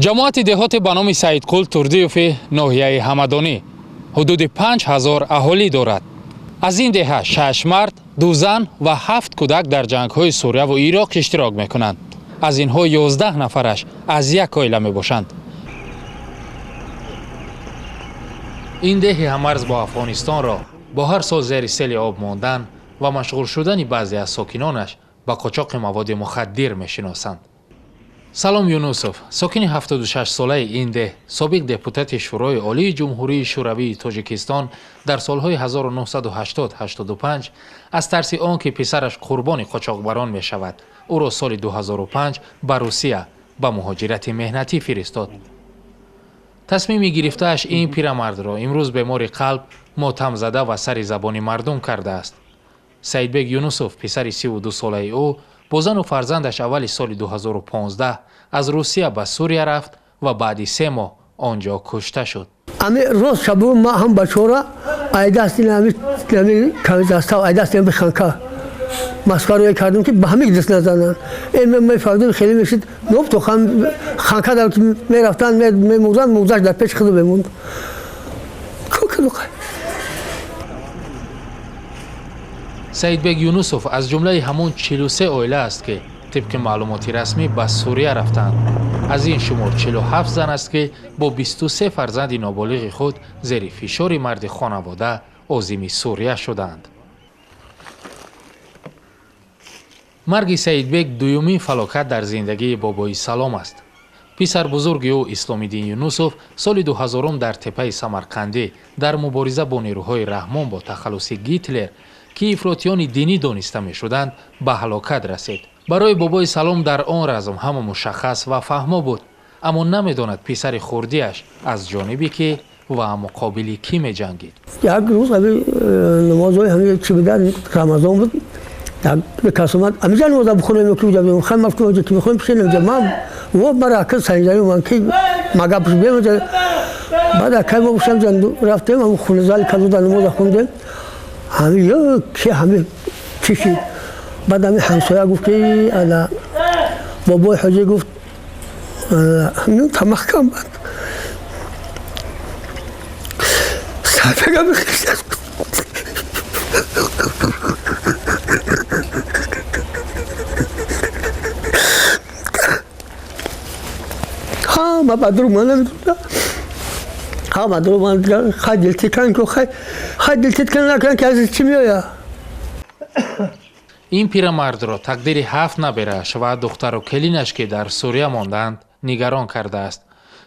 Ҷамоати деҳоте ба номи Саидқул Турдиёви ноҳияи Ҳамадонӣ ҳудуди 5000 аҳолӣ дорад. Аз ин деҳа 6 мард, 2 зан ва 7 кӯдак дар ҷангҳои Сурияву Ироқ иштирок мекунанд. Аз инҳо 11 нафараш аз як оила мебошанд. Ин деҳи ҳамарз бо Афғонистонро бо ҳар сол зери сели об мондан ва машғул шудани баъзе аз сокинонаш ба қочоқи маводи мухаддир мешиносанд. Салом Юнусов, сокини 76-солаи ин деҳ, собиқ депутати Шӯрои Олии Ҷумҳурии Шӯравии Тоҷикистон дар солҳои 1980-85 аз тарси он ки писараш қурбони қочоқбарон мешавад, ӯро соли 2005 ба Русия ба муҳоҷирати меҳнатӣ фиристод. Тасмими гирифтааш ин пирамардро имрӯз бемори қалб, мотамзада ва сари забони мардум кардааст. Саидбек Юнусов, писари 32-солаи ӯ, бо зану фарзандаш аввали соли 2015 аз Русия ба Сурия рафт ва баъди 3 моҳ он ҷо кушта шуд. Ами рост шабу ма ҳам бачора ай дасти нами камизастав, ай дасти нами ханка маскаро кардем, ки ба ҳамик даст назананд. Мефаҳмидем, хеле мешид ноб то ханка дар мерафтанд, мемурданд, мурдаш дар пеши худ мемонд. Саидбек Юнусов аз ҷумлаи ҳамон 43 оила аст, ки тибқи маълумоти расмӣ ба Сурия рафтанд. Аз ин шумор 47 зан аст, ки бо 23 фарзанди ноболиғи худ зери фишори марди хонавода озими Сурия шуданд. Марги Саидбек дуюмин фалокат дар зиндагии бобои Салом аст. Писарбузурги ӯ Исломиддин Юнусов соли 2000 дар теппаи Самарқандӣ дар мубориза бо нерӯҳои Раҳмон бо тахаллуси Гитлер, ки ифротиёни динӣ дониста мешуданд, ба ҳалокат расид. Барои бобои Салом дар он разм ҳама мушаххас ва фаҳмо буд, аммо намедонад писари хурдиаш аз ҷониби ки ва муқобили кӣ меҷангид. Як рӯз ҳами намозҳои ҳами чӣ будан, Рамазон буд, як кас омад, ҳамиҷа намоза бихонем ки уҷа бихонем, хай мафтум уҷа ки мехонем пишем уҷа. Ман во мара акл санҷари ман ки мага пиш бем уҷа. Баъд акай мо бушам ҷа рафтем, ҳам хуназали кадуда намоза хондем. Ҳами ё ки ҳами чиши. Баъд ҳами ҳамсоя гуфт ки ана бобои ҳоҷӣ гуфт, ну тамахкам бад. Сафега бихишт. Ҳама ба друг ман намедонам. Ҳама друг ман хай дилтикан ку, хай дилтикан накан, ки аз чӣ меояд? Ин пирамардро тақдири 7 наберааш ва духтару келинаш, ки дар Сурия монданд, нигарон кардааст.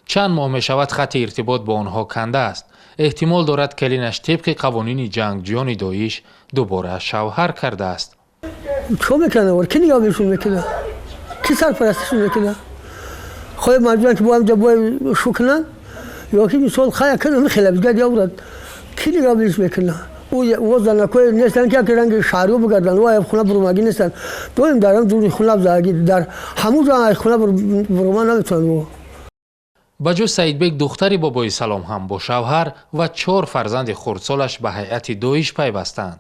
Чанд моҳ мешавад хатти иртибот бо онҳо канда аст. Эҳтимол дорад келинаш тибқи қавонини ҷангҷӯёни Доиш дубора шавҳар кардааст. Чо мекунад? Ки нигаҳбонишон мекунад? Ки сарпарастишон мекунад? Хоҳ маҷбуранд ки бо ҳамҷа бо шу кунанд, ё ки мисол хая кунанд, хеле бигад яврад. Ки нигаҳбониш мекунад? Ӯ занакое нестанд, ки яке ранги шаҳриё бигарданд, ӯ хона бурумагӣ нестанд. Доим дар ҳам дури хона заги, дар ҳамун ҷо аз хона бурума наметавонанд ӯ. Ба ҷуз Саидбек, духтари бобои Салом ҳам бо шавҳар ва 4 фарзанди хурдсолаш ба ҳайати Доиш пайвастанд.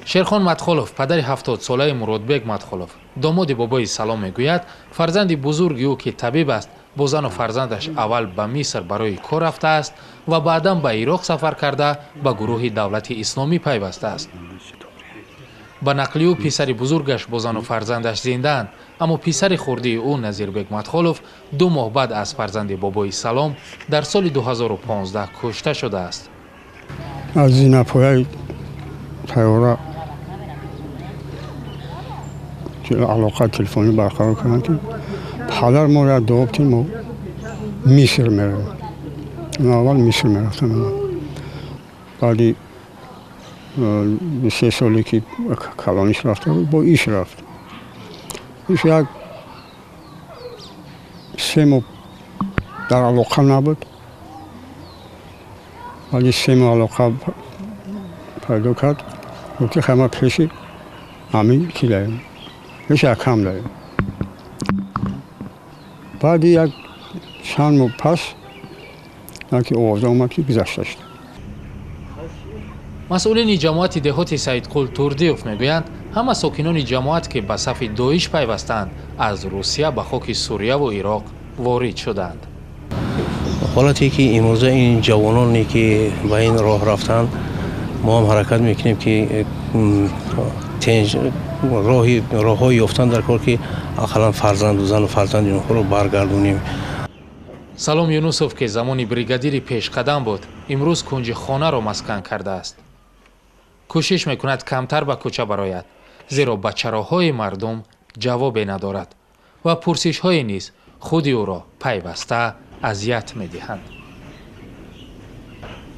Шерхон Мадхолов, падари 70-солаи Муродбек Мадхолов, домоди бобои Салом, мегӯяд, фарзанди бузурги ӯ, ки табиб аст, бо зану фарзандаш аввал ба Миср барои кор рафтааст ва баъдан ба Ироқ сафар карда ба гурӯҳи Давлати Исломӣ пайвастааст. Ба нақли ӯ писари бузургаш бо зану фарзандаш зиндаанд, аммо писари хурдии ӯ Назирбек Мадхолов 2 моҳ баъд аз фарзанди бобои Салом дар соли 2015 кушта шудааст. Аз зинапояи тайёра алоқаи телефонӣ барқарор карданд, ки падар мо як дуо кунем, мо Миср меравем. Аввал Миср мерафтам. Баъди 3 соле ки калониш рафта буд, бо иш рафт. Иш як 3 моҳ дар алоқа набуд. Баъди 3 моҳ алоқа пайдо кард, гуфт ки хай ма пеши ҳамин ки даем, пеши акам даем. Баъди як чанд моҳ пас яке овоза омад, ки гузашта шуд. Масъулини ҷамоати деҳоти Саидқул Турдиёв мегӯянд, Ҳама сокинони ҷамоат, ки ба сафи Доиш пайвастаанд, аз Русия ба хоки Сурияву Ироқ ворид шуданд. Ҳолате ки имрӯза ин ҷавононе, ки ба ин роҳ рафтанд, мо ҳам ҳаракат мекунем, ки роҳҳое ёфтан дар кор, ки ақаллан фарзанду зану фарзанди онҳоро баргардонем. Салом Юнусов, ки замони бригадири пешқадам буд, имрӯз кунҷи хонаро маскан кардааст. Кӯшиш мекунад камтар ба кӯча барояд, зеро ба чароҳои мардум ҷавобе надорад ва пурсишҳое низ худи ӯро пайваста азият медиҳанд.